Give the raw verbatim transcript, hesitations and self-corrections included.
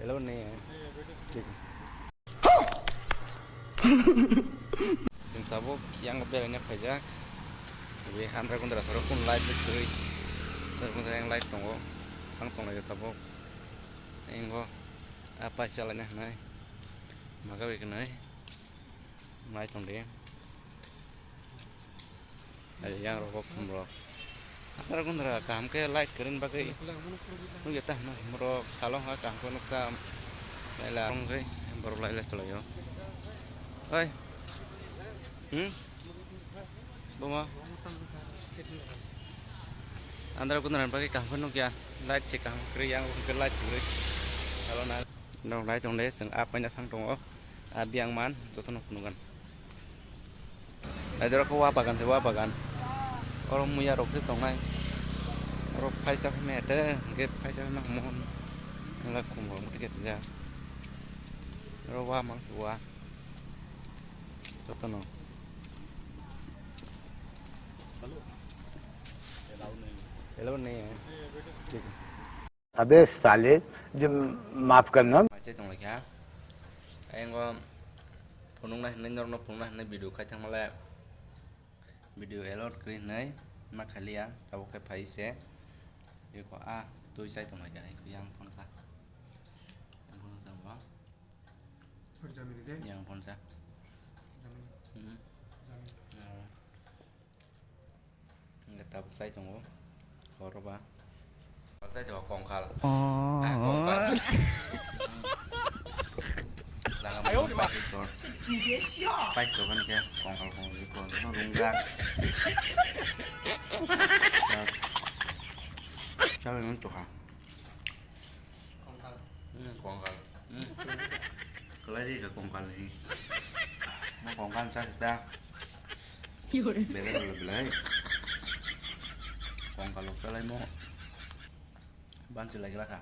Hello ne. Chwng tabuk yang belaina phaijak. Be handra gundra soro kun light bai kwrwi. Handra gundra yang light tongo. Thang tonglai tabuk. Engo apa chalaina hwnwi. Maga bai kwnwi. Nai tong di. Ai, yang rok khum rok. Andra gundra kaham khe light kwrwini bagwi. Nung ya ta hwnwi morok salo ha kaham khe nukta. Laila rong khe borok laila tolaio. Oi. Hmm? Boma. Andra gundra bagwi kaham khe nukya. Light se kaham kwrwi yang khe light kwrwi. Salo na. Nong nai tong de, chwng a paina thang tongo. A biyang man jotono phunukgan. Naidoro khe wa bagan se wa bagan. Oro muya rok se tongnai. Oro phaisa phai maya te, hwnkhe phaisa phai ma hamo. Nwla khum rok mwtai khe tija. Oro wa mang se wa. Jotono. Hello ne. Thik. अबे साले, जो माफ करना। Paisa tonglaikha. Ayang o phunuknai hinwi norokno phunuknai hinwi video khai thangmale video allowed kwrwi hinwi ma khaliya tabuk khe phai se. Eko a twi chai tonglaikha eko yang phone sa. Yang phone sa ba. Yang phone sa. Hmm. Hingke tabuk chai tongo. Horo ba. Chai tongo kongkal. Oh. Ah, kongkal. Langa mo paisok. Paisok kan ke kongkal kongkal kongkal runga. Chalo nung tuha. Hmm, kongkal. Hmm. Kalai di ka kongkal ni. Mo kongkal sa sa. Belai belai. Kongkal lo kalai mo. Ban chilai kala ka.